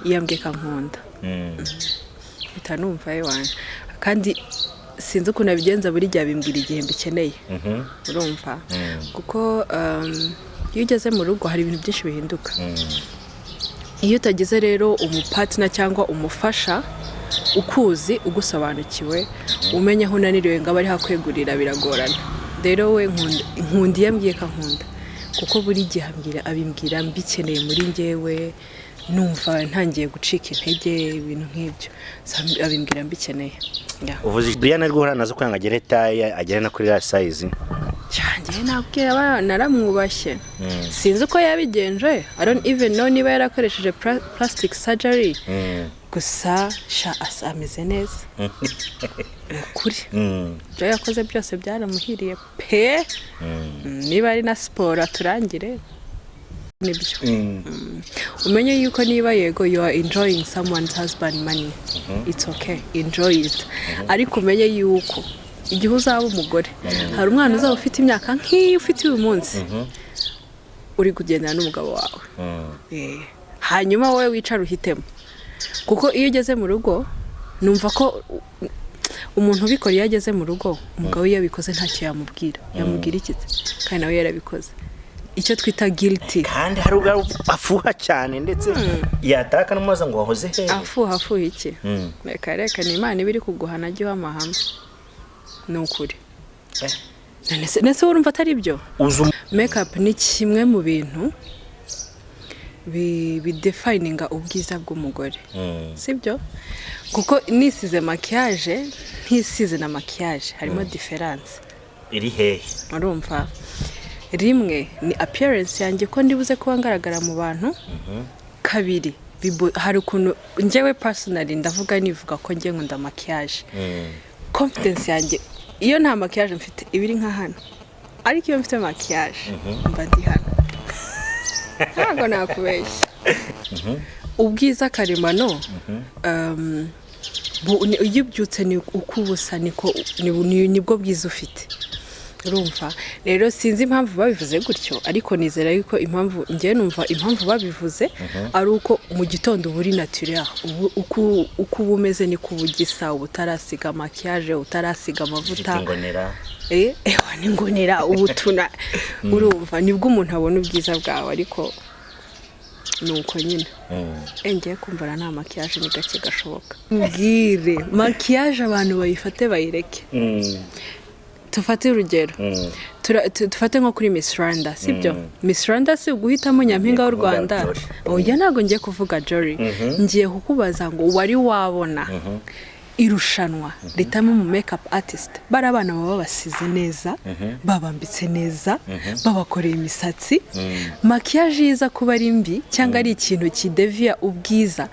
Iyo ambwiye ko ankunda, mpita numva ewana. Kandi sinzi ukuntu abigenza, buri gihe abimbwira igihe mbikeneye, urumva? Kuko iyo ugeze mu rugo hari ibintu byinshi bihinduka. Iyo utagize rero umupartner cyangwa umufasha ukuzi, ugusobanukiwe, umenya aho unaniriwe ngo abe ariho akwegurira, biragorana. Rero we nkunda iyo ambwiye ko ankunda, kuko buri gihe ambwira, abimbwira mbikeneye muri njyewe, numva ntangiye gucika intege, ibintu nk'ibyo. So, abimbwira mbikeneye. Yeah. Uvuze Brian ari guhura nazo kugira ngo agere taille, agere no kuri ya size? Cyanjye nabwiye abana, naramwubashye. Sinzi uko yabigenje, I don't even know niba yarakoresheje plastic surgery. Gusa sha, asa ameze neza, ni ukuri. Ibyo yakoze byose byaramuhiriye pe. Niba ari na siporo aturangire, nibyo. Umenye yuko niba yego you are enjoying someone's husband money, it's okay, enjoy it. Ariko umenye yuko igihe uzaba umugore, hari umwana uzaba ufite imyaka nk'iyo ufite uyu munsi, uri kugendana n'umugabo wawe. Hanyuma wowe wicara uhitemo, kuko iyo ugeze mu rugo, numva ko umuntu ubikora iyo ageze mu rugo, umugabo iyo abikoze ntacyo yamubwira. Yamubwira iki se? Kandi nawe yarabikoze, icyo twita guilty. Kandi hari ubwo afuha cyane, ndetse yataka n'umubaza ngo wahoze hehe. Afuha, afuha iki? Reka reka, ni Imana iba iri kuguhana, ajye uha amahame, ni ukuri. None se urumva atari byo? Uzi Makeup ni kimwe mu bintu bidefininga ubwiza bw'umugore, sibyo? Kuko nisize maquillage, ntisize na maquillage, harimo différence. Iri hehe? Urumva, rimwe ni appearance yanjye, ko ndibuze kuba ngaragara mu bantu. Kabiri, hari ukuntu njyewe personally, ndavuga nivuga ko njye nkunda maquillage. Confidence yanjye iyo nta maquillage mfite iba iri nka hano, ariko iyo mfite maquillage mba ndi hano. Ntabwo nakubeshya, ubwiza karemano, iyo ubyutse ni uko ubusa, niko nibwo bwiza ufite, urumva? Rero sinzi impamvu babivuze gutyo, ariko nizera yuko impamvu, njyewe numva impamvu babivuze ari uko mu gitondo uba uri naturel, uko uba umeze niko uba ugisa, uba utarasiga maquillage, utarasiga ufite amavuta. Ingonera. Ewa, n'ingonera ubutuna, urumva nibwo umuntu abona ubwiza bwawe. Ariko ni uko nyine. Ngiye kumva nta maquillage ni gake gashoboka. Mbwire, maquillage abantu bayifate bayireke. Tufate urugero, dufate nko kuri Miss Rwanda, sibyo? Miss Rwanda si uguhitamo nyampinga w'u Ugiye kuvuga Rwanda. Jolly. Oya, ntabwo ngiye kuvuga Jolly. Ngiye kukubaza ngo wari wabona irushanwa ritamo mu makeup artist? Bari abana baba basize neza, babambitse neza, babakoreye imisatsi. Maquillage iza kuba ari mbi cyangwa ari ikintu kideviya ubwiza.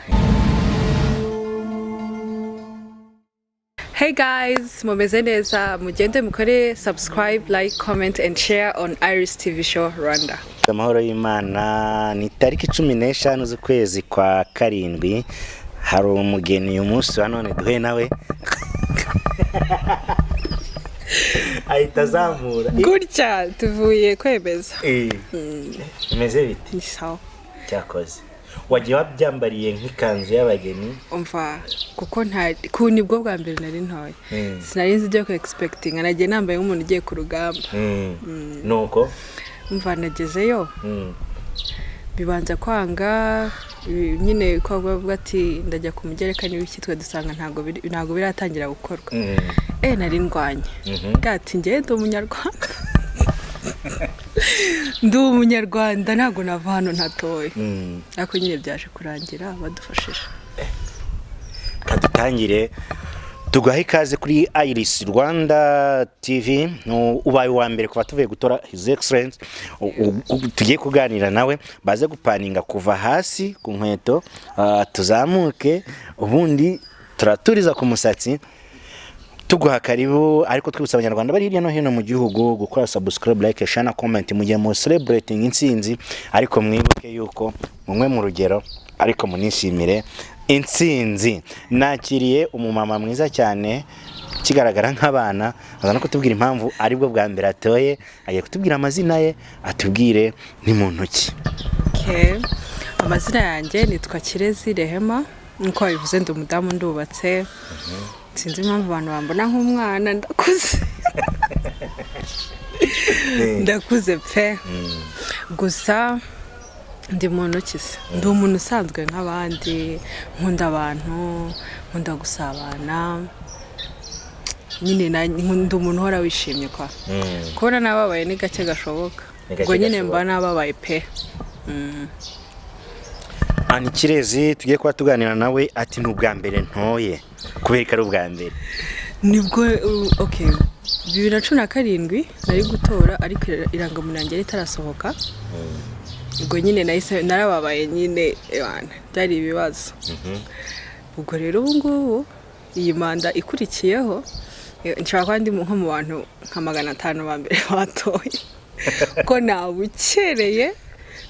Hey guys, mumeze neza? Mugende mukore subscribe, like, comment and share on Iris TV Show Rwanda. Amahoro y'Imana. Ni tariki 15 z'ukwezi kwa karindwi. Hari umugeni uyu munsi wa none duhe nawe ahita azamura Gutya tuvuye kwemeza. Bimeze bite? Ni sawa. Cyakoze wagiye wabyambariye nk'ikanzu y'abageni. Umva, kuko nta ku nibwo bwa mbere nari ntoye, sinari nzi ibyo ku expecting. Nagiye nambaye nk'umuntu ugiye ku rugamba. Nuko Umva, nagezeyo bibanza kwanga, nyine ko bavuga ati ndajya ku mugereka n'ibiki, twe dusanga ntabwo biratangira gukorwa. Nari ndwanye bwati njye ndi Umunyarwanda, ndi Umunyarwanda, ntabwo nava hano ntatoye. Ariko nyine byaje kurangira badufashije. Kadutangire tugahe ikaze kuri Iris Rwanda TV. Ubaye uwa mbere kuva tuvuye gutora His Excellence tugiye kuganira nawe. Baze gupaninga kuva hasi ku nkweto, tuzamuke, ubundi turaturiza ku musatsi. Tuguha karibu, ariko twibutsa Abanyarwanda bari hirya no hino mu gihugu gukora subscribe, like, share na comment mu gihe mu celebrating intsinzi. Ariko mwibuke yuko mumwe mu rugero, ariko munishimire intsinzi. Nakiriye umumama mwiza cyane kigaragara nk'abana, aza no kutubwira impamvu aribwo bwa mbere atoye. Agiye kutubwira amazina ye, atubwire ni muntu ki. Okay. Amazina yanjye nitwa Kirezi Rehema, nk'uko babivuze ndi umudamu, ndubatse. Sinzi impamvu abantu bambona nk'umwana, ndakuze, ndakuze pe. Gusa ndi muntu ki se? Ndi umuntu usanzwe nk'abandi, nkunda abantu, nkunda gusabana nyine, nkunda umuntu uhora wishimye kwa kubona nababaye ni gake gashoboka. Ni gake Ubwo nyine mba gashoboka. nababaye pe. Ani Kirezi tugiye kuba tuganira nawe ati ni ubwa mbere ntoye. Kubera ko ari ubwa mbere? Nibwo, okay, 2017 nari gutora, ariko irangamuntu yanjye yari itarasohoka. Ubwo nyine nahise narababaye nyine, ebana, byari ibibazo. Ubwo rero ubu ngubu iyi manda ikurikiyeho, nshobora kuba ndi nko mu bantu nka 500 ba mbere batoye, ko nabukereye,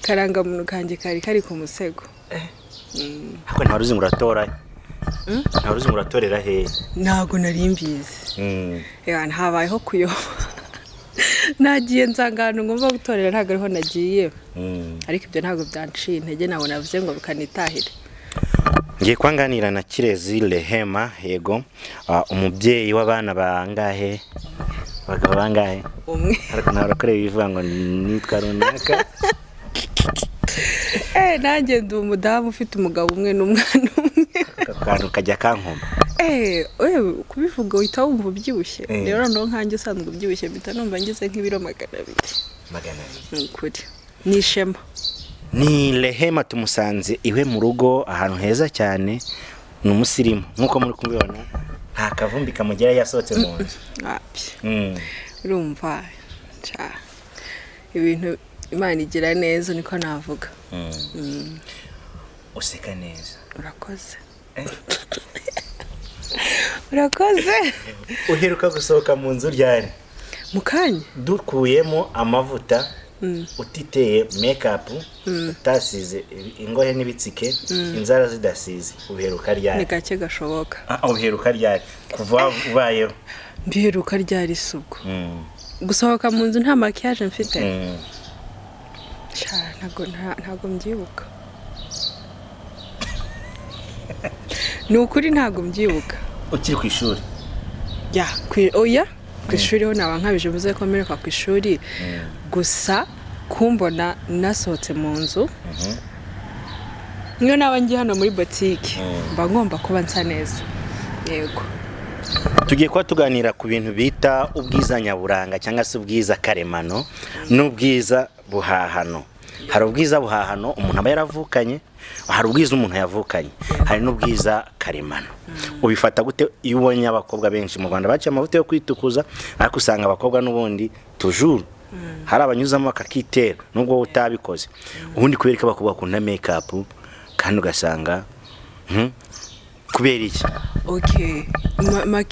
karangamuntu kanjye kari kari ku musego. Ariko nta ruzi ngo uratora, nta ruzi ngo uratorera hehe? Ntabwo nari mbizi. Ebana, habayeho kuyoba, nagiye nsanga ahantu ngomba gutorera ntabwo ariho nagiye. Ariko ibyo ntabwo byanciye intege, ntabwo navuze ngo bikanitahire. Ngiye kwanganira na Kirezi Rehema, yego. Umubyeyi w'abana bangahe, abagabo bangahe? Umwe. Ariko nawe urakoreye ibivuga ngo nitwa runaka. Nanjye ndi umudamu ufite umugabo umwe n'umwana umwe. Aka kantu kajya kankoma. Kubivuga uhita wumva ubyibushye. Rero noneho nkanjye usanzwe ubyibushye, mpita numva ngize nk'ibiro 200. 200? Ni ukuri, ni ishema. Ni Rehema, tumusanze iwe mu rugo, ahantu heza cyane, ni umusirimu nk'uko muri kubibona, nta kavumbi kamugera yasohotse mu nzu. Wapi. Urumva nca ibintu Imana igira neza, niko navuga. Useka neza. Urakoze, urakoze. Uheruka gusohoka mu nzu ryari? Mu kanya. Dukuyemo amavuta, utiteye makeup, utasize ingohe n'ibitsike, inzara zidasize, ubiheruka Ni ryari? gake gashoboka. Ubiheruka ryari kuva ubayeho? Mbiheruka ryari se ubwo? Gusohoka mu nzu nta maquillage mfite? Sha, ntabwo mbyibuka, ni ukuri ntabwo mbyibuka. Ukiri ku ishuri? Ya, oya, ku ishuri ho naba nkabije mvuze ko mperuka ku ishuri. Gusa kumbona nasohotse mu nzu, niyo naba ngiye hano muri botike, mba ngomba kuba nsa neza, yego. Tugiye kuba tuganira ku bintu bita ubwiza nyaburanga cyangwa se ubwiza karemano n'ubwiza buhahano. Hari ubwiza buhahano umuntu aba yaravukanye, hari ubwiza umuntu yavukanye, hari n'ubwiza karemano. Ubifata gute iyo ubonye abakobwa benshi mu Rwanda baciye amavuta yo kwitukuza, ariko usanga abakobwa n'ubundi toujours hari abanyuzamo bakakitera nubwo wowe utabikoze? Ubundi kubera ko abakobwa bakunda make-up kandi ugasanga, kubera iki? Okay,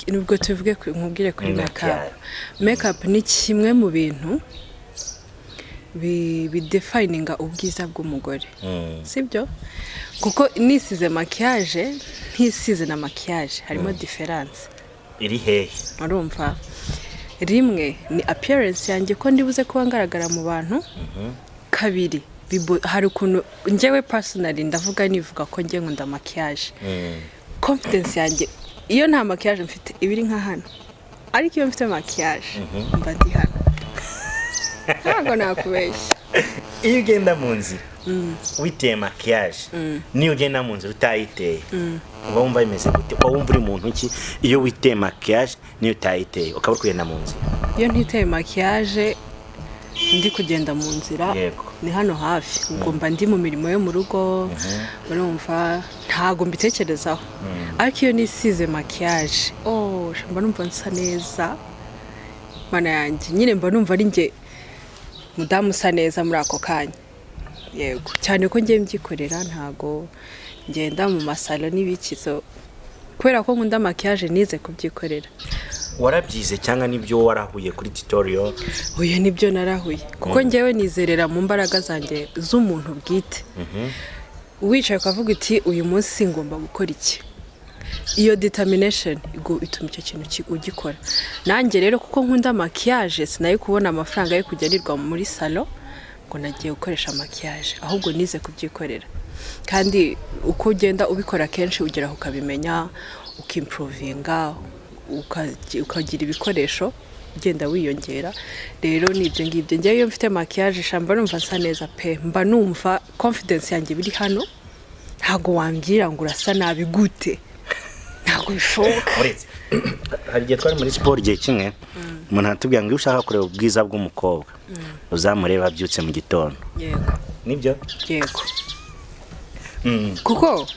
nubwo tuvuge nkubwire kuri Make-up. Makeup, makeup ni kimwe mu bintu bidefininga ubwiza bw'umugore, sibyo? Kuko nisize maquillage, ntisize na maquillage, harimo différence. Iri hehe? Urumva, rimwe ni appearance yanjye, ko ndibuze kuba ngaragara mu bantu. Kabiri, hari ukuntu njyewe personally, ndavuga nivuga ko njye nkunda maquillage, confidence yanjye iyo nta maquillage mfite iba iri nka hano, ariko iyo mfite maquillage mba ndi hano, ntabwo nakubeshya. Iyo ugenda mu nzira witeye maquillage n'iyo ugenda mu nzira utayiteye, uba wumva bimeze gute? Uba wumva uri muntu ki iyo witeye maquillage n'iyo utayiteye, ukaba uri kugenda mu nzira? Iyo ntiteye maquillage ndi kugenda mu nzira, ni hano hafi, ubwo mba ndi mu mirimo yo mu rugo, urumva ntabwo mbitekerezaho. Ariko iyo nisize maquillage, oh, mba numva nsa neza, mana yanjye, nyine mba numva ari njye mudamu usa neza muri ako kanya. Yego, cyane ko ngiye mbyikorera, ntago ngenda mu masalo n'ibikizo, kubera ko nkunda maquillage nize kubyikorera. Warabyize cyangwa nibyo warahuye kuri tutorial? Oya, nibyo narahuye, kuko ngewe nizerera mu mbaraga zanjye z'umuntu bwite. Wicaye ukavuga uti: "Uyu munsi ngomba gukora iki." Iyo determination ituma icyo kintu ugikora. Nanjye rero kuko nkunda maquillage, sinari kubona amafaranga yo kujya nirwa muri salon. Ngo nagiye gukoresha maquillage, ahubwo nize kubyikorera. Kandi uko ugenda ubikora kenshi, ugeraho ukabimenya, ukimprovinga, ukagira ibikoresho, ugenda wiyongera. Rero ni ibyo ngibyo. Njyewe iyo mfite maquillage sha, mba numva nsa neza pe, mba numva confidence yanjye biri hano. Ntabwo wambwira ngo urasa nabi gute, ntabwo bishoboka. Uretse hari igihe twari muri siporo, igihe kimwe umuntu aratubwira ngo iyo ushaka kureba ubwiza bw'umukobwa, uzamureba abyutse mu gitondo. Yego. Nibyo? Yego, kuko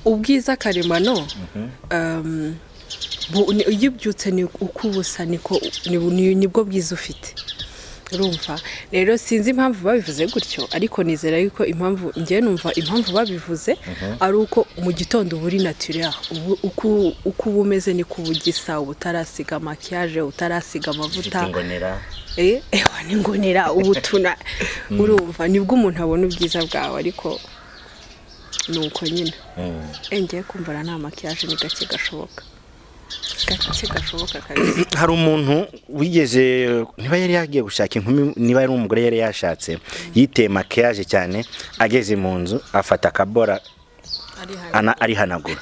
ubwiza karemano, iyo ubyutse ni uko uba usa, niko nibwo bwiza ufite. Urumva rero, sinzi impamvu babivuze gutyo, ariko nizera yuko impamvu, njyewe numva impamvu babivuze ari uko mu gitondo uba uri naturel, uko uba umeze niko uba ugisa, uba utarasiga maquillage, utarasiga ufite amavuta. Ingonera. Ewa, n'ingonera ubutuna. Urumva nibwo umuntu abona ubwiza bwawe, ariko ni uko nyine. Ngiye kumva nta maquillage ni gake gashoboka, gake gashoboka kabisa. Hari umuntu wigeze, niba yari yagiye gushaka inkumi, niba yari umugore yari yashatse, yiteye maquillage cyane, ageze mu nzu afata akabora arihanagura.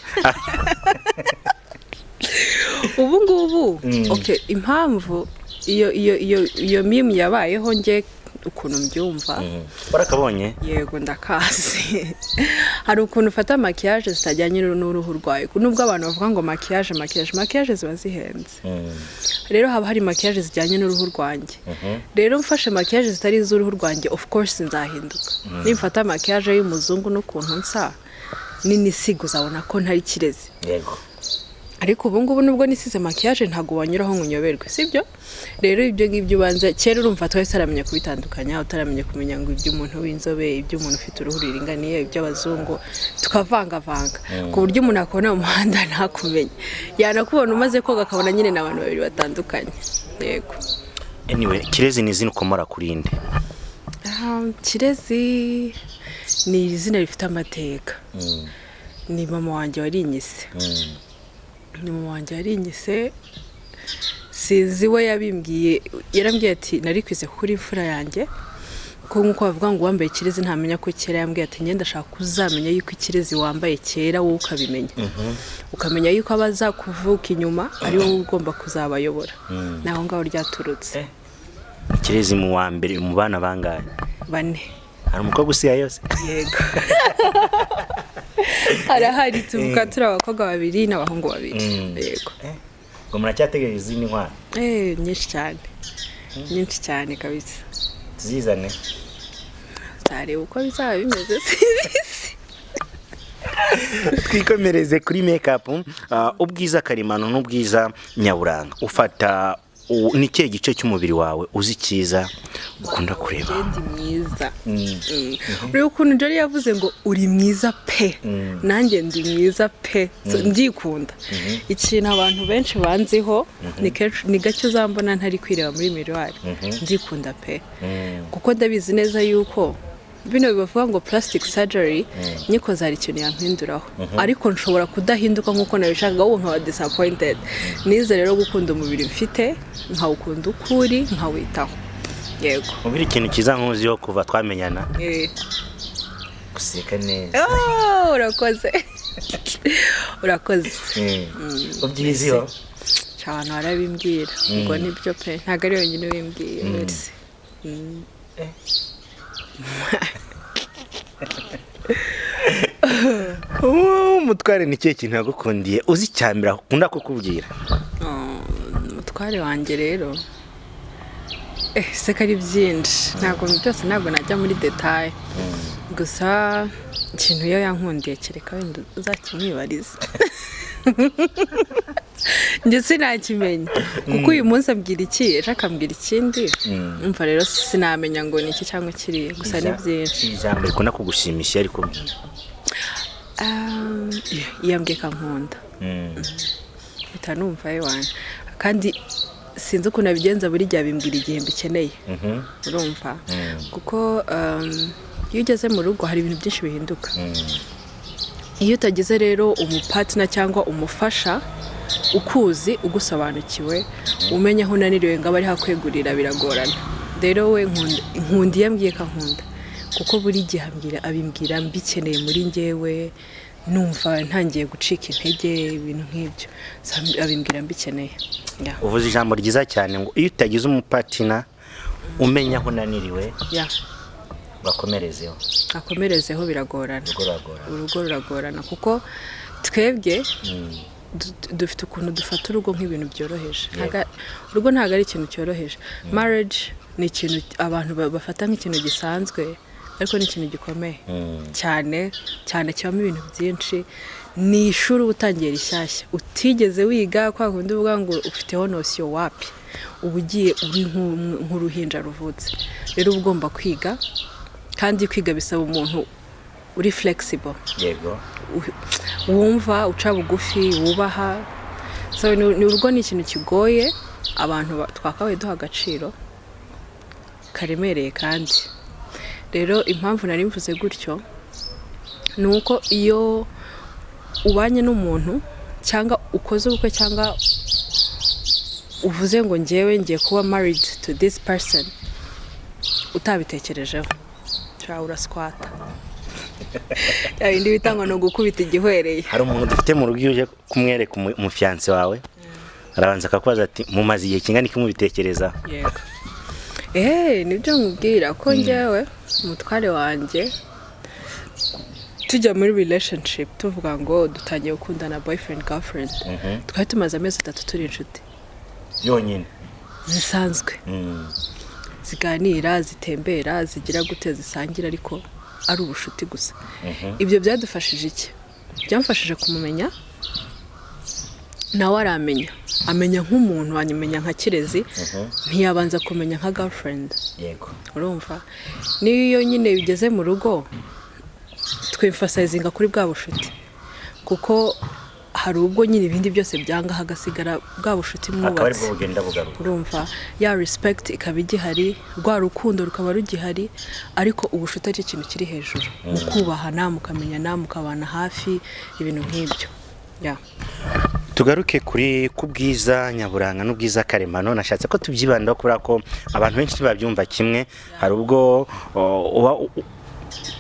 Ubu ngubu, okay, impamvu iyo meme yabayeho, njye ukuntu mbyumva, Warakabonye? Yego, ndakazi. Hari ukuntu ufata maquillage zitajyanye n'uruhu rwawe, nubwo abantu bavuga ngo maquillage, maquillage, maquillage ziba zihenze. Rero haba hari maquillage zijyanye n'uruhu rwanjye. Rero mfashe maquillage zitari iz'uruhu rwanjye, of course nzahinduka. Nimfata maquillage y'umuzungu n'ukuntu nsa n'inisigo, uzabona ko ntari Kirezi. Ariko ubu ngubu nubwo nisize maquillage, ntabwo wanyuraho ngo unyoberwe, sibyo? Rero ibyo ngibyo ubanza kera, urumva twari tutaramenya kubitandukanya, utaramenya kumenya ngo iby'umuntu w'inzobe, iby'umuntu ufite uruhu ruringaniye, iby'abazungu, tukavangavanga ku buryo umuntu akubona mu muhanda ntakumenye, yanakubona umaze koga akabona nyine ni abantu babiri batandukanye. Yego. Anyway, Kirezi ni izina ukomora kuri nde? Kirezi ni izina rifite amateka. Ni mama wanjye warinyise, ni mama wanjye warinyise. Sinzi we yabimbwiye, yarambwiye ati narikwize kuko uri imfura yanjye, ko nk'uko bavuga ngo uwambaye ikirezi ntamenya ko kera. Yambwiye ati ngenda ndashaka uzamenya yuko ikirezi wambaye kera, wowe ukabimenya, ukamenya yuko abazakuvuka inyuma ari wowe ugomba kuzabayobora. Ni aho ngaho ryaturutse. Kirezi mu wa mbere mu bana bangahe? Bane. Hari umukobwa usigaye yose? Yego, harahari. Tuvuka turi abakobwa babiri n'abahungu babiri. Yego. Ngo muracyategereje izindi nkwano? Nyinshi cyane, nyinshi cyane kabisa. Tuzizane. Nzareba uko bizaba bimeze, simbizi. Twikomereze kuri makeup. Ubwiza karemano n'ubwiza nyaburanga, ufata ni ikihe gice cy'umubiri wawe uzi cyiza ukunda kureba? Ndi mwiza. Ureba ukuntu Jolly yavuze ngo uri mwiza pe, nanjye ndi mwiza pe. So, ndikunda. Ikintu abantu benshi banziho ni kenshi, ni gake uzambona ntari kwireba muri miroir. Ndikunda pe, kuko ndabizi neza yuko bino bibavuga ngo plastic surgery nyikoze hari ikintu yampinduraho, ariko nshobora kudahinduka nk'uko nabishakaga, ahubwo nkaba disappointed. Nize rero gukunda umubiri mfite, nkawukunda uko uri, nkawitaho. Yego. Mubiri, ikintu cyiza nkuziho kuva twamenyana, guseka neza. Oh, urakoze, urakoze. Ubyiziho? Abantu barabimbwira, ubwo nibyo pe, ntabwo ari wenyine ubimbwiye. Merci. Umutware ni ikihe kintu yagukundiye uzi cya mbere akunda kukubwira? Oh, umutware wanjye rero, se ko ari byinshi, ntabwo byose, ntabwo najya muri détails. Gusa ikintu iyo yankundiye, kereka wenda uzakimwibariza, njye sinakimenya, kuko uyu munsi ambwira iki, ejo akambwira ikindi. Umva rero, sinamenya ngo ni iki cyangwa kiriya, gusa ni byinshi. Ijambo rikunda kugushimisha iyo ari kubwira? Iyo ambwiye ko ankunda, mpita numva ewana. Kandi sinzi ukuntu abigenza, buri gihe abimbwira igihe mbikeneye. Urumva, kuko iyo ugeze mu rugo hari ibintu byinshi bihinduka. Iyo utagize rero umupartner cyangwa umufasha ukuzi, ugusobanukiwe, umenya aho unaniriwe ngo abe ariho akwegurira, biragorana. Rero we nkunda iyo ambwiye ko ankunda, kuko buri gihe ambwira, abimbwira mbikeneye muri njyewe, numva ntangiye gucika intege, ibintu nk'ibyo. So, abimbwira mbikeneye. Yeah. Uvuze ijambo ryiza cyane ngo iyo utagize umupartner umenya aho unaniriwe bakomerezeho, akomerezeho, biragorana. Urugo ruragorana. Urugo ruragorana kuko twebwe dufite ukuntu dufata urugo nk'ibintu byoroheje. Urugo ntabwo ari ikintu cyoroheje. Marriage ni ikintu abantu bafata nk'ikintu gisanzwe, ariko ni ikintu gikomeye cyane cyane, kibamo ibintu byinshi. Ni ishuri uba utangiye rishyashya utigeze wiga, kwa kundi uvuga ngo ufiteho notion, wapi, uba ugiye uri nk'uruhinja ruvutse. Rero uba ugomba kwiga, kandi kwiga bisaba umuntu uri flexible, wumva, uca bugufi, wubaha. So, ni urugo ni ikintu kigoye, abantu twakabaye duha agaciro karemereye. Kandi rero impamvu nari mvuze gutyo ni uko iyo ubanye n'umuntu, cyangwa ukoze ubukwe, cyangwa uvuze ngo ngewe ngiye kuba married to this person, utabitekerejeho, cyangwa uraswata ya bindi bita ngo ni ugukubita igihwereye. Hari umuntu dufite mu rugo, iyo uje kumwereka umufiancé wawe, arabanza akakubaza ati: "Mumaze igihe kingana iki mubitekereza?" Yego, nibyo nkubwira ko njyewe umutware wanjye tujya muri relationship, tuvuga ngo dutangiye gukundana, boyfriend girlfriend, twari tumaze amezi 3 turi inshuti yonyine zisanzwe, ziganira, zitembera, zigira gute, zisangira, ariko ari ubushuti gusa. Ibyo byadufashije iki? Byamfashije kumumenya, nawe aramenya, amenya nk'umuntu, anyamenya nka Kirezi, ntiyabanza kumenya nka girlfriend. Urumva n'iyo nyine bigeze mu rugo, twemphasizinga kuri bwa bushuti, kuko hari ubwo nyine ibindi byose byanga, hagasigara bwa bushuti akaba mwubatse. Aribwo bugenda bugaruka. Urumva ya respect ikaba igihari, rwa rukundo rukaba rugihari, ariko ubushuti ari cyo kintu kiri hejuru, mukubahana, mukamenyana, mukabana hafi, ibintu nk'ibyo, yeah. Tugaruke kuri ku bwiza nyaburanga n'ubwiza karemano. Nashatse ko tubyibandaho kubera ko abantu benshi ntibabyumva kimwe. Hari ubwo uba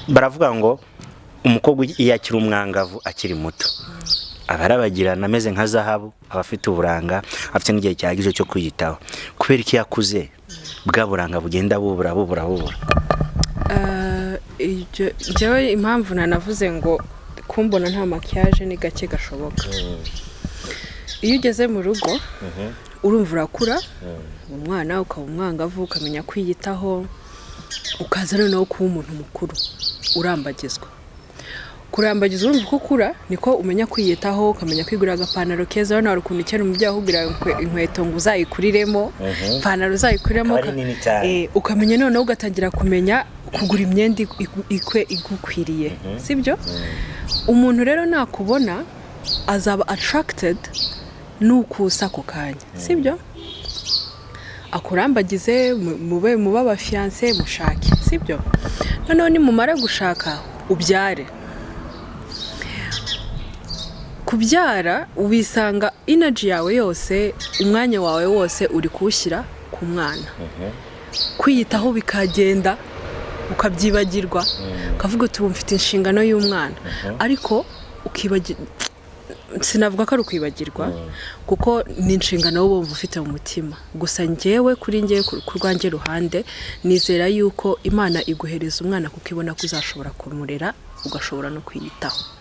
baravuga ngo umukobwa iyo akiri umwangavu, akiri muto, aba arabagirana, ameze nka zahabu, aba afite uburanga, afite n'igihe gihagije cyo kwiyitaho. Kubera ko iyo akuze, bwa buranga bugenda bubura, bubura, bubura. Ibyo njyewe impamvu nanavuze ngo kumbona nta maquillage ni gake gashoboka. Iyo ugeze mu rugo, urumva urakura, umwana ukaba umwangavu, ukamenya kwiyitaho, ukaza noneho kuba umuntu mukuru, urambagizwa. Kurambagiza, urumva uko ukura niko umenya kwiyitaho, ukamenya kwigurira agapantaro keza. Urabona hari ukuntu kera umubyeyi akubwira inkweto ngo uzayikuriremo, ipantaro uzayikuriremo, Akaba ari nini cyane. Ukamenya noneho ugatangira kumenya kugura imyenda igukwiriye, sibyo? Umuntu rero nakubona azaba attracted n'uko usa ako kanya, sibyo? Akurambagize, mube mube abafiancé, mushake, sibyo? Noneho nimumara gushaka, ubyare. Kubyara, wisanga energy yawe yose, umwanya wawe wose uri kuwushyira ku mwana, kwiyitaho bikagenda, ukabyibagirwa, ukavuga uti: "Ubu mfite inshingano y'umwana." Ariko ukibagirwa, sinavuga ko ari ukwibagirwa, kuko ni inshingano wowe wumva ufite mu mutima. Gusa njyewe, kuri njyewe, ku rwanjye ruhande, nizera yuko Imana iguhereza umwana kuko ibona ko uzashobora kumurera, ugashobora no kwiyitaho.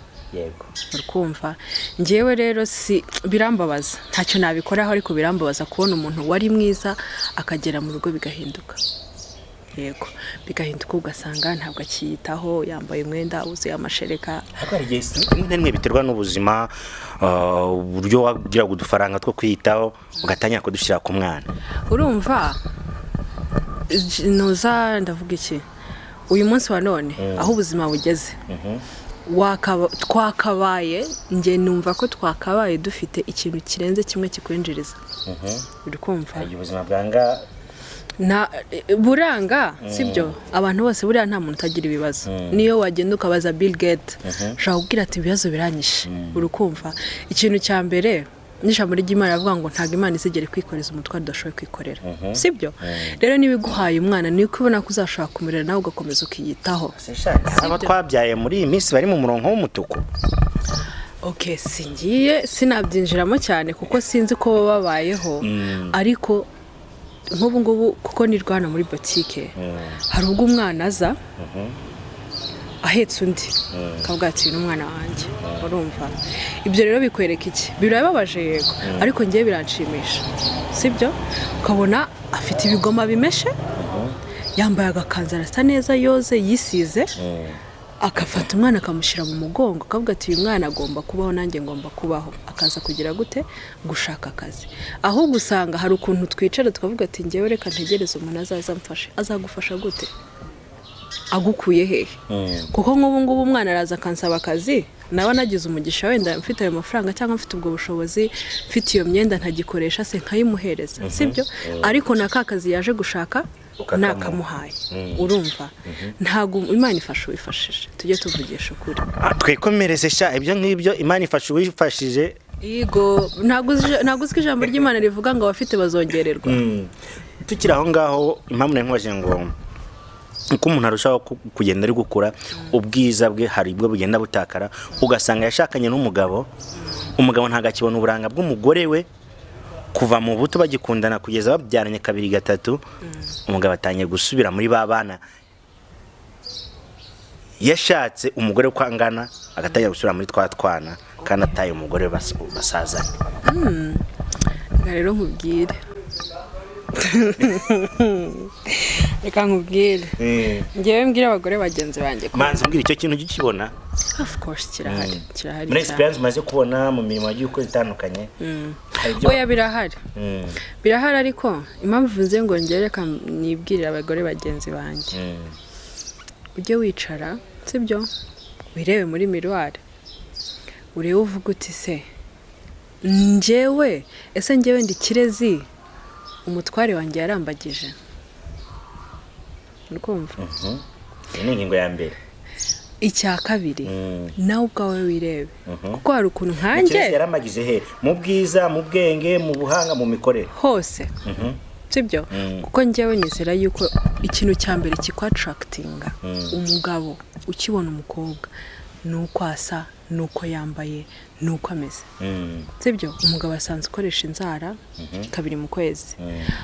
Urikumva, njyewe rero si birambabaza, ntacyo nabikoraho, ariko birambabaza kubona umuntu wari mwiza akagera mu rugo bigahinduka. Yego, bigahinduka, ugasanga ntabwo akiyitaho, yambaye umwenda wuzuye amashereka. Ariko hari igihe rimwe na rimwe biterwa n'ubuzima, uburyo wagiraga udufaranga two kwiyitaho ugatangira kudushyira ku mwana. Urumva, ntuza, ndavuga iki, uyu munsi wa none aho ubuzima bugeze, twakabaye, njye numva ko twakabaye dufite ikintu kirenze kimwe kikwinjiriza, uri kumva? Hari igihe ubuzima bwanga. Na buranga, sibyo? Abantu bose buriya nta muntu utagira ibibazo. Niyo wagenda ukabaza Bill Gates, ushobora kubwira ati: "Ibibazo biranyishe." Uri kumva, ikintu cya mbere N'ijambo ry'Imana rivuga ngo ntabwo Imana izigera kwikoreza umutwaro udashoboye kwikorera, sibyo? Rero niba iguhaye umwana, ni uko ubona ko uzashobora kumurera, nawe ugakomeza ukiyitaho. Abo twabyaye muri iyi minsi bari mu murongo w'umutuku. Ok, singiye, sinabyinjiramo cyane kuko sinzi ko baba babayeho, ariko nk'ubu ngubu kuko nirwa hano muri botike, hari ubwo umwana aza ahetse undi, akavuga ati: "Uyu ni umwana wanjye." Urumva, ibyo rero bikwereka iki? Birababaje yego, ariko ngewe biranshimisha, sibyo? Ukabona afite ibigoma bimeshe, yambaye agakanzu, arasa neza, yoze, yisize, agafata umwana akamushyira mu mugongo, akavuga ati: "Uyu mwana agomba kubaho, nanjye ngomba kubaho." Akaza kugira gute? Gushaka akazi. Ahubwo usanga hari ukuntu twicara tukavuga ati: "Ngewe reka ntegereze umuntu azaza amfashe." Azagufasha gute? Agukuye hehe? Kuko nk'ubu ngubu umwana araza akansaba akazi, naba nagize umugisha, wenda mfite ayo mafaranga cyangwa mfite ubwo bushobozi, mfite iyo myenda ntagikoresha se, nkayimuhereza, sibyo? Ariko na ka kazi yaje gushaka Ukakamuha. Nakamuhaye. Urumva, ntabwo Imana ifasha uwifashije, tujye tuvugisha ukuri. Ah, twikomereze sha, ibyo ngibyo, Imana ifasha uwifashije. Yego, ntabwo uzi ko ijambo ry'Imana rivuga ngo abafite bazongererwa? Tukiri aho ngaho, impamvu nari nkubaje ngo uko umuntu arushaho kugenda ari gukura, ubwiza bwe hari ubwo bugenda butakara, ugasanga yashakanye n'umugabo, umugabo ntabwo akibona uburanga bw'umugore we kuva mu buto bagikundana kugeza babyaranye kabiri, gatatu, umugabo atangiye gusubira muri ba bana yashatse. Umugore uko angana agatangira gusubira muri twa twana kandi ataye umugore basazanye. Reka nkubwire, ngewe mbwire abagore bagenzi banjye ko Manzi, mbwira, icyo kintu ujya ukibona? Of course kirahari, kirahari Muri cyane. experience umaze kubona mu mirimo wagiye ukora itandukanye, hari ibyo Oya, birahari. Birahari, ariko impamvu mvuze ngo ngewe reka nibwirire abagore bagenzi banjye, ujye wicara, sibyo, wirebe muri miroir, urebe, uvuga uti: "Se njyewe, ese njyewe ndi Kirezi, umutware wanjye yarambagije?" Uri kumva? Iyi ni ingingo ya mbere. Icya kabiri, nawe ubwawe wirebe, kuko hari ukuntu nkanjye Kirezi yarambagije he? Mu bwiza, mu bwenge, mu buhanga, mu mikorere? Hose, sibyo? Kuko njyewe nizera yuko ikintu cya mbere kikwa-attractinga umugabo ukibona umukobwa ni uko asa, ni uko yambaye, ni uko ameze, sibyo? Umugabo asanzwe ukoresha inzara kabiri mu kwezi,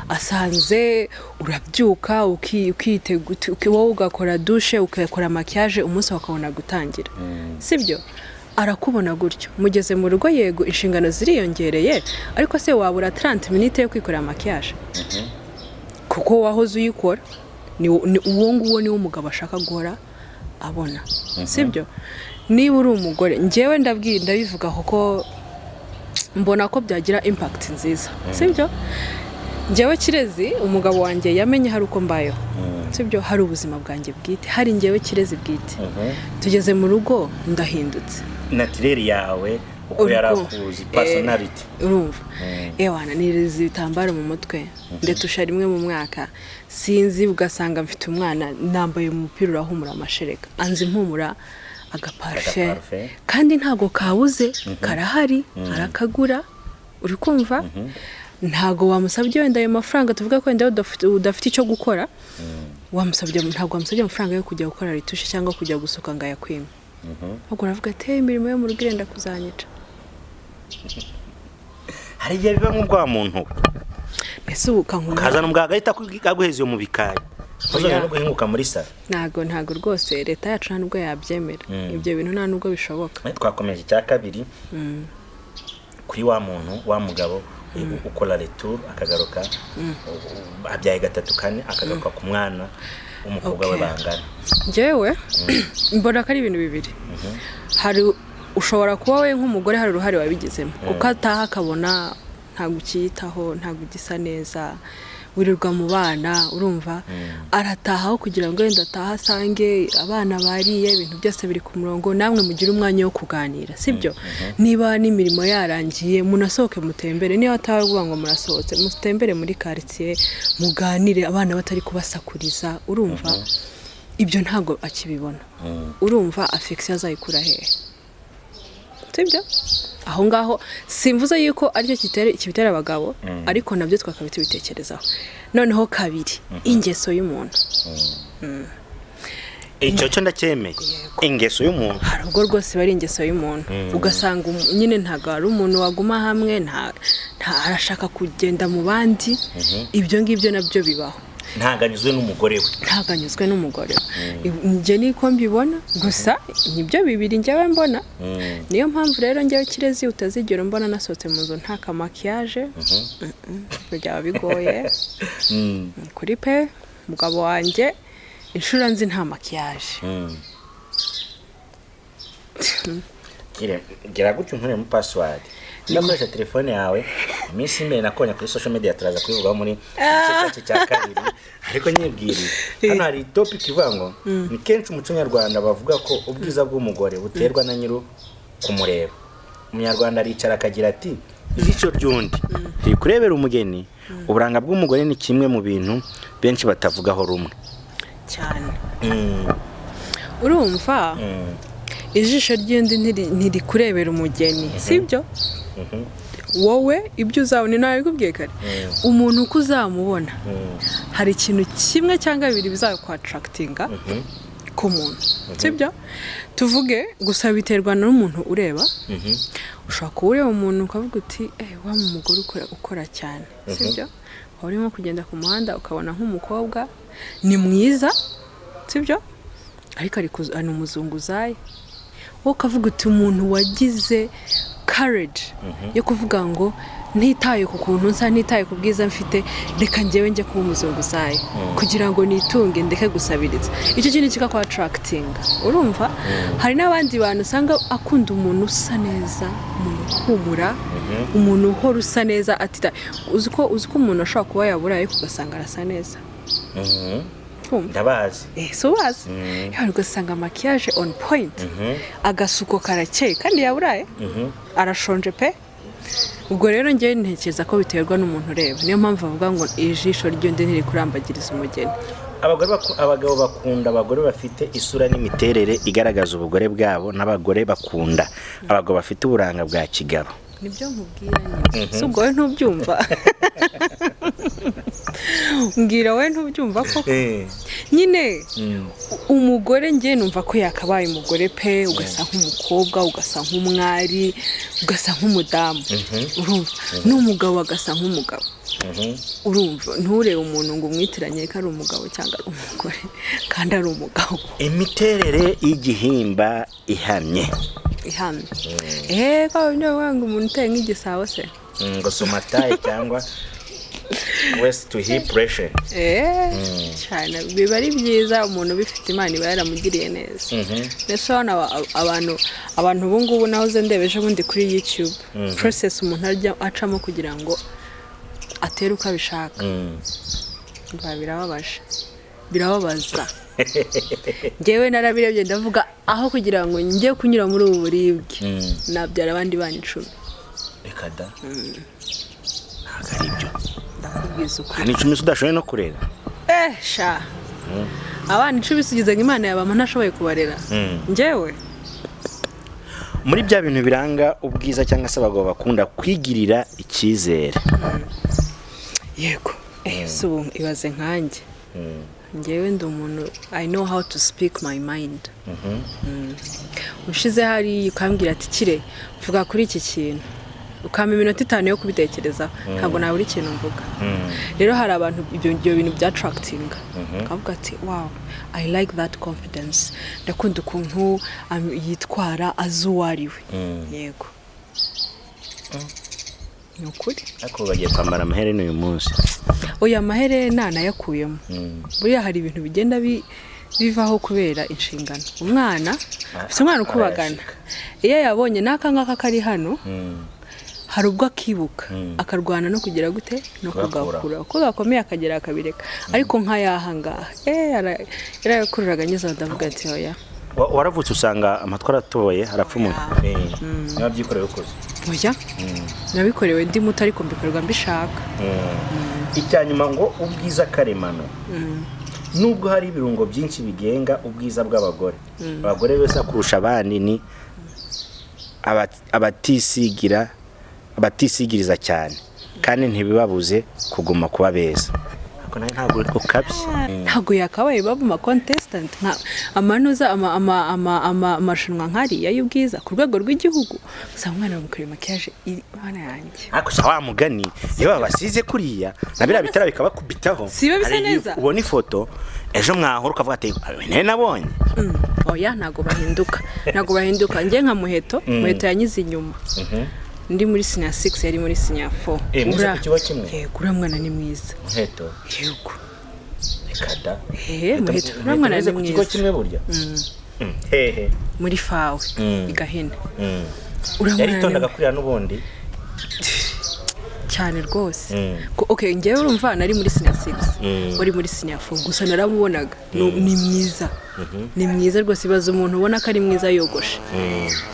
asanze urabyuka wowe ugakora douche, ugakora maquillage, umunsi wakabona gutangira, sibyo? Arakubona gutyo, mugeze mu rugo, yego inshingano ziriyongereye, ariko se wabura 30 minutes yo kwikorera maquillage kuko wahoze uyikora? Ni uwo nguwo niwo umugabo ashaka guhora abona, sibyo? Niba uri umugore, njyewe ndabivuga kuko mbona ko byagira impact nziza, sibyo? Njyewe Kirezi, umugabo wanjye yamenye hari uko mbayeho, sibyo? Hari ubuzima bwanjye bwite, hari njyewe Kirezi bwite. Tugeze mu rugo ndahindutse. Naturel yawe uko Uri yari akuzi, personality. Urumva, ewana niriza ibitambaro mu mutwe, ndetusha rimwe mu mwaka, sinzi, ugasanga mfite umwana, nambaye umupira urahumura amashereka, anzi impumura agaparufe. Agaparufe. Kandi ntabwo kabuze, karahari, arakagura. Uri kumva, ntabwo wamusabye wenda ayo mafaranga, tuvuga ko wenda udafite icyo gukora, wamusabye, ntabwo wamusabye amafaranga yo kujya gukora retouche cyangwa kujya gusuka ngo ayakwime, ahubwo uravuga ati: "Hey, imirimo yo mu rugo irenda kuzanyica." Hari igihe biba nk'ubwa muntu Ese ubu ukankunda? ukazana umuganga agahita aguheza iyo mu bikari, ntuzongere Oya. no guhinguka muri salo. Ntago rwose, leta yacu nta nubwo yabyemera ibyo bintu, nta nubwo bishoboka. Twakomeje icya kabiri, kuri wa muntu wa mugabo ukora retour, akagaruka abyaye gatatu, kane, akagaruka ku mwana w'umukobwa we bangana. Njyewe mbona ko ari ibintu bibiri. Hari ushobora kuba we nk'umugore hari uruhare wabigizemo, kuko ataha akabona ntabwo ukiyitaho, ntabwo ugisa neza, wirirwa mu bana. Urumva, aratahaho kugira ngo wenda atahe asange abana bariye, ibintu byose biri ku murongo, namwe mugire umwanya wo kuganira, sibyo? Niba n'imirimo yarangiye, munasohoke mutembere, niba atavuga ngo murasohotse, mutembere muri karitsiye, muganire, abana batari kubasakuriza. Urumva, ibyo ntabwo akibibona. Urumva affection azayikura hehe, sibyo? Aho ngaho simvuze yuko aricyo kibitera abagabo, ariko nabyo twakaba tubitekerezaho. Noneho kabiri, ingeso y'umuntu. Icyo cyo ndacyemeye, ingeso y'umuntu. Hari ubwo rwose iba ari ingeso y'umuntu, ugasanga nyine ntabwo ari umuntu waguma hamwe, nta arashaka kugenda mu bandi. Ibyo ngibyo nabyo bibaho. Ntabwo anyuzwe n'umugore we. Ntabwo anyuzwe n'umugore we. Njye niko mbibona gusa, nibyo bibiri njyewe mbona. Niyo mpamvu rero njyewe Kirezi utazigera umbona nasohotse mu nzu nta kamaquillage. Byaba bigoye kuri pe. Umugabo wanjye inshuro nzi nta maquillage. Gira gutyo nkuremo password, ndakoresha telefone yawe iminsi imbere. Nakonya kuri social media, turaza kubivugaho muri igice cyacu cya kabiri, ariko nyibwiriye hano hari topic ivuga ngo ni kenshi umuco nyarwanda bavuga ko ubwiza bw'umugore buterwa na nyiru kumureba. Umunyarwanda aricara akagira ati: "Ijisho ry'undi riri kurebera umugeni." Uburanga bw'umugore ni kimwe mu bintu benshi batavugaho rumwe. Cyane. Urumva, ijisho ry'undi ntirikurebera umugeni, sibyo? Wowe ibyo uzabona, nabikubwiye kare, umuntu uko uzamubona, hari ikintu kimwe cyangwa bibiri bizakwattractinga ku muntu, sibyo? Tuvuge gusa biterwa n'umuntu ureba. Ushobora kuba ureba umuntu ukavuga uti: "Eh, wa mugore ukora cyane," sibyo? Waba urimo kugenda ku muhanda ukabona nk'umukobwa ni mwiza, sibyo? Ariko ari umuzunguzayi, wowe ukavuga uti: "Umuntu wagize courage yo kuvuga ngo ntitaye ku kuntu nsa, ntitaye ku bwiza mfite, reka njyewe njye kuba umuzunguzayi kugira ngo nitunge ndeke gusabiriza." Icyo kintu kikakwattractinga. Urumva, hari n'abandi bantu usanga akunda umuntu usa neza, umuntu uhumura, umuntu uhora usa neza atita. Uzi ko umuntu ashobora kuba yabura ariko ugasanga arasa neza? Kumva? Ndabazi. Eh, si ubazi? Yawe ugasanga maquillage on point, agasuko karakeye, kandi yaburaye, arashonje pe. Ubwo rero njyewe ntekereza ko biterwa n'umuntu ureba. Niyo mpamvu bavuga ngo ijisho ry'undi ntirikurambagiza umugeni. Abagabo bakunda abagore bafite isura n'imiterere igaragaza ubugore bwabo, n'abagore bakunda abagabo bafite uburanga bwa kigabo. Nibyo nkubwira nyine. Si ubwo wowe ntubyumva? Mbwira, wowe ntubyumva koko nyine? Umugore njye numva ko yakabaye umugore pe, ugasa nk'umukobwa, ugasa nk'umwari, ugasa nk'umudamu, urumva? N'umugabo agasa nk'umugabo, urumva? Nturebe umuntu ngo umwitiranye ko ari umugabo cyangwa ari umugore kandi ari umugabo. Imiterere y'igihimba ihamye. Ihamye, eee, ko niba wanga umuntu uteye nk'igisabo se? Ngo somataye cyangwa waist to hip ratio. Eee, cyane, biba ari byiza. Umuntu ubifite, Imana iba yaramugiriye neza. Mbese urabona abantu ubu ngubu, nahoze ndeba ejo bundi kuri YouTube process umuntu ajya acamo kugira ngo atere uko abishaka. Umva, birababaje, birababaza. Njyewe narabirebye ndavuga: "Aho kugira ngo njye kunyura muri ubu buribwe, nabyara abandi bana 10." Reka da, ntabwo ari ibyo. Ndakubwiza ukuri. Hari 10 se udashoboye no kurera? Eh sha, abana 10 ugize ngo Imana yabama ntashoboye kubarera njyewe? Muri bya bintu biranga ubwiza cyangwa se abagabo bakunda, kwigirira icyizere. Yego. Eh, si ubu ibaze nkanjye, njyewe ndi umuntu, I know how to speak my mind. Ushize hariya ukambwira ati: "Kire, vuga kuri iki kintu," ukampa iminota 5 yo kubitekerezaho, ntabwo nabura ikintu mvuga. Rero hari abantu ibyo bintu bya attractinga, ukavuga ati: "Wow, I like that confidence, ndakunda ukuntu yitwara, azi uwo ari we." Yego, ni ukuri. Ariko bagiye kwambara amaherena uyu munsi. Oya, amaherena nayakuyemo. Buriya hari ibintu bigenda bivaho kubera inshingano. Umwana, ufite umwana ukubagana, iyo yabonye n'aka ngaka kari hano, hari ubwo akibuka, akarwana no kugira gute, no kugakura. Kugakura uko gakomeye, akagera akabireka. Ariko nk'ayaha ngaha, yarayakururaga ngeze aho ndavuga ati: "Oya." Waravutse usanga amatwi aratoboye, arapfumuye? Niba byikoreye ukoze? Oya, nabikorewe ndi muto, ariko mbikorerwa mbishaka. Icya nyuma ngo ubwiza karemano. Nubwo hari ibirungo byinshi bigenga ubwiza bw'abagore, abagore beza kurusha abandi ni Abatisigira, abatisigiriza cyane, kandi ntibibabuze kuguma kuba beza. Ariko nawe ntabwo ukabye. Ntabwo yakabaye baba ama contestant nka amanuza ama ama ama ama amarushanwa nk'ariya y'ubwiza ku rwego rw'igihugu. Gusa umwana bamukoreye maquillage iri, Mana yanjye. Ariko sa wa mugani, iyo babasize kuriya na biriya bitara bikabakubitaho, Si biba bisa hari igihe neza? ubona ifoto ejo mwahora ukavuga ati: "Nari nabonye." Oya, ntabwo bahinduka, ntabwo bahinduka. Njye nka Muheto, Muheto yanyize inyuma ndi muri senior 6, yari muri senior 4. Eh, muze ku kigo kimwe? Yego, uriya mwana ni mwiza. Muheto? Yego. Reka da! Hehe, Muheto, uriya mwana Muze ni ku kigo mwiza. kimwe burya? Hehe? Muri FAWE i Gahini. Uriya mwana ni Yaritondaga kuriya n'ubundi? Cyane rwose. Okay, njyewe urumva nari muri senior 6, wari muri senior 4, gusa naramubonaga. Ni mwiza, ni mwiza rwose. Ibaza umuntu ubona ko ari mwiza yogoshe,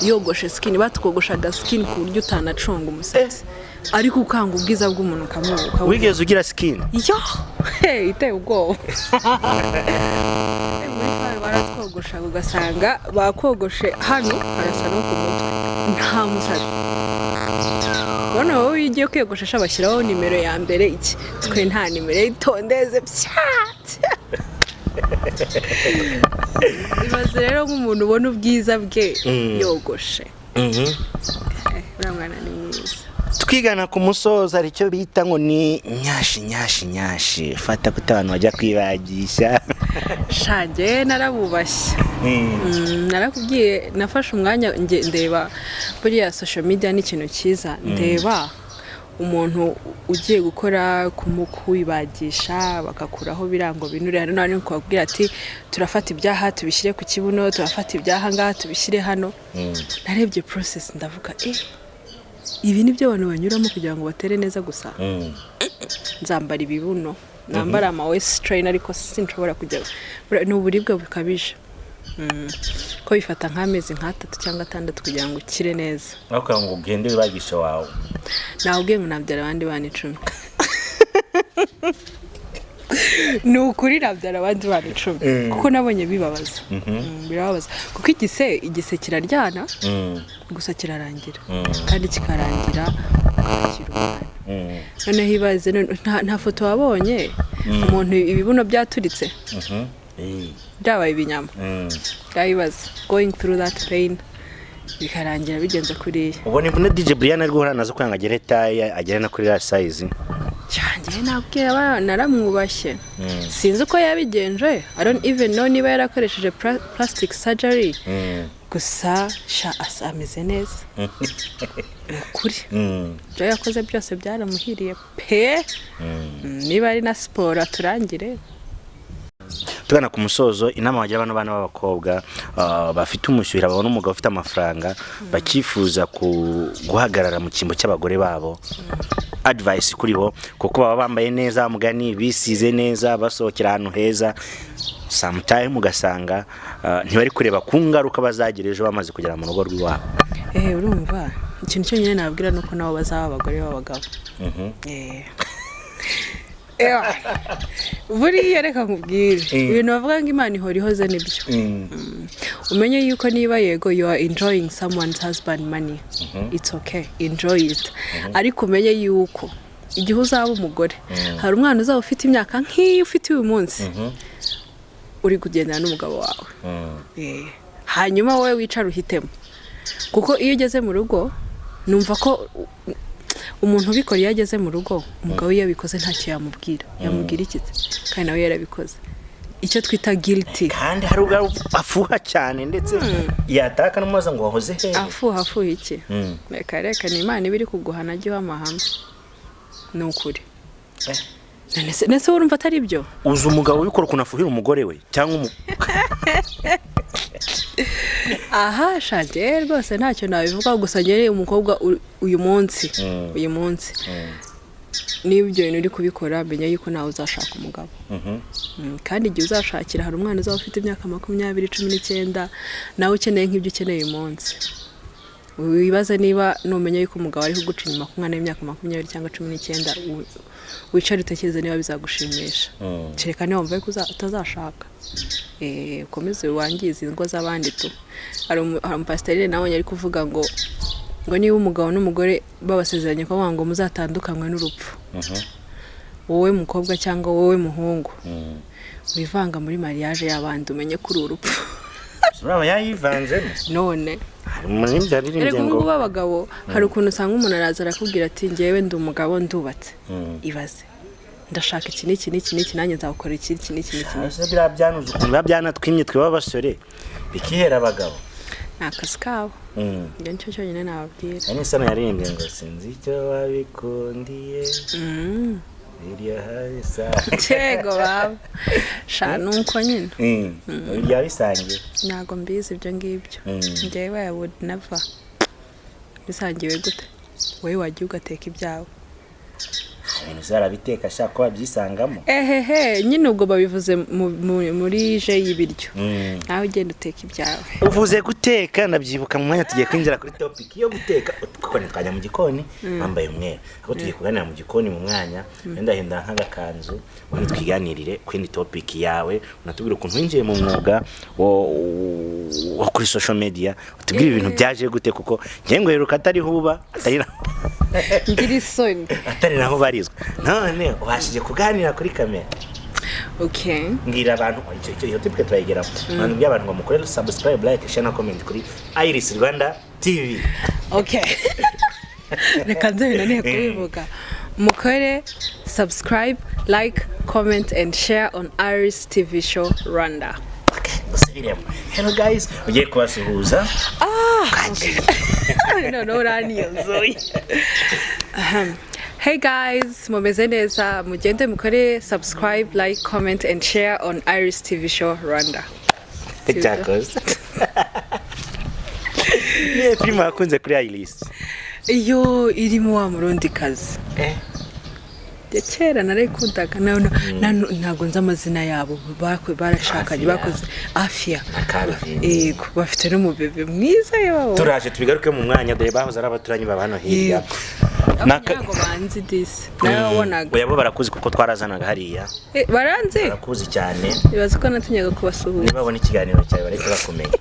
yogoshe skin. Batwogoshaga skin ku buryo utanaconga umusatsi, ariko ukanga ubwiza bw'umuntu ukabona. Wigeze ugira skin? Yo, hey, iteye ubwoba. Muri FAWE baratwogoshaga, ugasanga bakogoshe hano harasa no ku mutwe, nta musatsi. Ubona wowe iyo ugiye kwiyogoshesha bashyiraho nimero ya mbere iki, twe nta nimero, itondeze pya. Ibaze rero nk'umuntu ubona ubwiza bwe yogoshe. Uriya mwana ni mwiza. Twigana ku musozo, hari icyo bita ngo ni nyashi nyashi nyashi, fata ko abantu bajya kwibagisha. Shange, narabubashye. Narakubwiye, nafashe umwanya ndeba buriya social media ni ikintu cyiza, ndeba umuntu ugiye gukora kwibagisha bagakuraho birango binure. Hano nari kubabwira ati: "Turafata ibyaha tubishyire ku kibuno, turafata ibyaha ngaha tubishyire hano." Narebye process, ndavuga: "Eh, ibi ni byo abantu banyuramo kugira ngo batere neza gusa." Nzambara ibibuno, nambara ama waist train, ariko sinshobora kujya. Ni uburibwe bukabije. Ko bifata nk'amezi 3 cyangwa 6 kugira ngo ukire neza. Aho kugira ngo ugende wibagishe wawe. Nawubwiye ngo nabyara abandi bana 10. Ni ukuri, nabyara abandi bana 10, kuko nabonye bibabaza. Birababaza kuko igise kiraryana, gusa kirarangira, kandi kikarangira ukakira umwana. Noneho ibaze nta foto wabonye umuntu ibibuno byaturitse, byabaye ibinyama? Byabibaza going through that pain, bikarangira bigenze kuriya. Ubona imvune DJ Brian ari guhura nazo kugira ngo agere taille, agere no kuri ya size? Cyanjye nabwiye aba naramwubashye. Sinzi uko yabigenje, I don't even know niba yarakoresheje plastic surgery, gusa sha asa ameze neza, ni ukuri. Ibyo yakoze byose byaramuhiriye pe. Niba ari na siporo aturangire. Tugana ku musozo, inama wagira bano bana b'abakobwa bafite umushyuhira, babona umugabo ufite amafaranga, bakifuza guhagarara mu cyimbo cy'abagore babo, advice kuri bo, kuko baba bambaye neza mugani, bisize neza, basohokera ahantu heza, sometime ugasanga ntibari kureba ku ngaruka bazagira ejo bamaze kugera mu rugo rw'iwabo? Urumva ikintu cyonyine nababwira ni uko nabo bazaba abagore b'abagabo. Ewa, buriya reka nkubwire, ibintu bavuga ngo Imana ihora ihoze nibyo. Umenye yuko niba yego you are enjoying someone's husband money, it's okay, enjoy it, ariko umenye yuko igihe uzaba umugore hari umwana uzaba ufite imyaka nk'iyo ufite uyu munsi uri kugendana n'umugabo wawe. Hanyuma wowe wicara uhitemo, kuko iyo ugeze mu rugo, numva ko umuntu ubikora iyo ageze mu rugo, umugabo iyo abikoze ntacyo yamubwira. Yamubwira iki se? Kandi nawe yarabikoze, icyo twita guilty. Kandi hari ubwo afuha cyane, ndetse yataka n'umubaza ngo wahoze hehe. Afuha, afuha iki? Reka reka, ni Imana iba iri kuguhana, ajye uha amahame, ni ukuri. None se urumva atari byo? Uzi umugabo ubikora ukuntu afuhira umugore we cyangwa Aha shanje rwose ntacyo nabivuga, gusa njye umukobwa uyu munsi niba ibyo bintu uri kubikora, menya yuko nawe uzashaka umugabo. Kandi igihe uzashakira hari umwana uzaba ufite imyaka 20, 19, nawe ukeneye nk'ibyo ukeneye uyu munsi. Wibaze niba numenya yuko umugabo ari kuguca inyuma ku mwana w'imyaka 20 cyangwa 19, wicare utekereze niba bizagushimisha. Kereka niba wumva yuko utazashaka, ukomeze wangize ingo z'abandi tu. Hari umupasiteri nabonye ari kuvuga ngo Ngo niba umugabo n'umugore babasezeranye ko ngo muzatandukanywe n'urupfu, wowe mukobwa cyangwa wowe muhungu wivanga muri mariage y'abandi, umenye ko uri urupfu. Uraba yayivanzemo. None Hari umuririmbyi yaririmbye erega ubu ngo ngubu abagabo, hari ukuntu usanga umuntu araza arakubwira ati: "Ngewe ndi umugabo, ndubatse, ibaze, ndashaka iki n'iki n'iki n'iki, nanjye nzakora iki iki n'iki n'iki n'iki." Ese biriya byanuze ukuntu biba byanatwimye twe b'abasore, bikihera abagabo? Ni akazi kabo. Ibyo nicyo cyonyine nababwira. Hari n'isano yaririmbye ngo: "Sinzi icyo wabikundiye birya habisa." Cego baba sha, nuko nyine. Birya bisangiye. Ntabwo mbizi ibyo ngibyo. Njyewe I would never. Bisangiwe gute? Wowe wagiye ugateka ibyawe. Ibintu zarabiteka ashaka ko babyisangamo. Ehehe, nyine ubwo babivuze muri jeu y'ibiryo. Nawe ugenda uteka ibyawe. Uvuze guteka, ndabyibuka. Mu mwanya tugiye kwinjira kuri topic yo guteka, kuko twajya mu gikoni wambaye umweru, aho tugiye kuganira mu gikoni mu mwanya wenda hindura nk'agakanzu, ubundi twiganirire ku yindi topic yawe, unatubwira ukuntu winjiye mu mwuga wo kuri social media, utubwire ibintu byaje gute, kuko njye ngo heruka atariho uba, atari Ngira isoni. atari naho ubarizwa, none ubashije kuganira kuri kamera. Okay. Mbwira abantu iyo topic turayigeraho. Abantu, mbwira abantu ngo mukore subscribe, like, share na comment kuri Iris Rwanda TV. Okay, reka nze binaniye kubivuga. Mukore subscribe, like, comment and share on Iris TV Show Rwanda. Dusubiremo. Hello guys, ugiye kubasuhuza. Twagiye. Noneho uraniyozoye. Ahem. Hey guys, mumeze neza? Mugende mukore subscribe, like, comment and share on Iris TV Show Rwanda. Cyakoze niyo filime wakunze kuri Iris? Iyo irimo wa murundi kazi ya kera narayikundaga. Ntabwo nzi amazina yabo. Barashakanye. Afia. Bakoze Afia. Na Calvin. Yego, bafite n'umubebe mwiza yo. Turaje tubigaruke mu mwanya, dore bahoze ari abaturanyi baba hano hirya. Ntabwo banzi disi, nawe wabonaga. Oya, bo barakuzi kuko twarazanaga hariya. Eh, baranzi. Barakuzi cyane. Ibaze ko natinyaga kubasuhuza. Niba babona ikiganiro cyawe barahita bakumenya.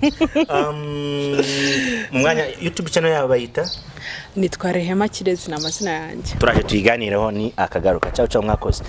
Mu mwanya, YouTube channel yabo bayita? Nitwa Rehema Kirezi, ni amazina yanjye. Turaje tuyiganireho, ni akagaruka. Ciao ciao, mwakoze.